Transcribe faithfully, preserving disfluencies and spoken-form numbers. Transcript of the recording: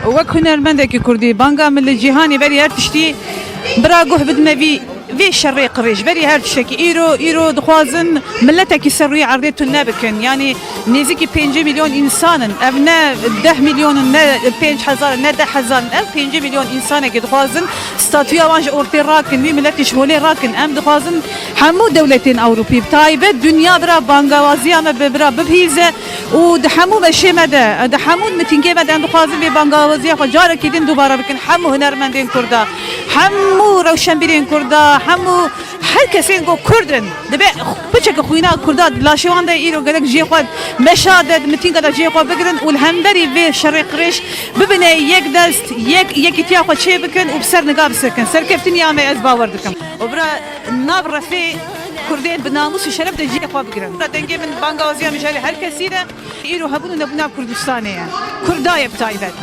Wek hunermendekî kurdî, banga min li cîhanê berî her tiştî bira guh bidime vî, vê şerê qirêj, berî her tiştekî. Îro, îro dixwazin miletekî ser rûyê erdê tune bikin. Yanî nêzîkî pêncî milyon însan in. Ev ne deh milyon in, ne pênc hezar in, ne deh hezar in. Ev pêncî milyon însanekî dixwazin statûya wan ji ortê rakin, wî miletî ji holê rakin. Em dixwazin hemû dewletên Ewropî, bi taybet dinya bira bangawaziya me bi bira bibihîze û di hemû beşê me de, di hemû mitîngê me de em dixwazin vê bangawaziya xwe carekî din dubare bikin. Hemû hunermendên Kurda, hemû rewşenbîrên Kurda, hemû her kesên ku Kurd in, dibe piçeke xwîna Kurda di laşê wan de îro gerek cihê xwe meşa de, di mitînga de cihê xwe bigirin û li hemberî vê şerê qirêj bibine yek dest, yek, yekîtiya xwe çê bikin û bi ser niga bisekin. Serkeftiniya me ez bawer dikim. Û bira nav refê Kurdên bi namûs û şeref de cihê xwe bigirin. Bira dengê min bangawaziya min ji her kesî de îro hebûn û nebûna Kurdistanê ye. Kurda ye bi taybet.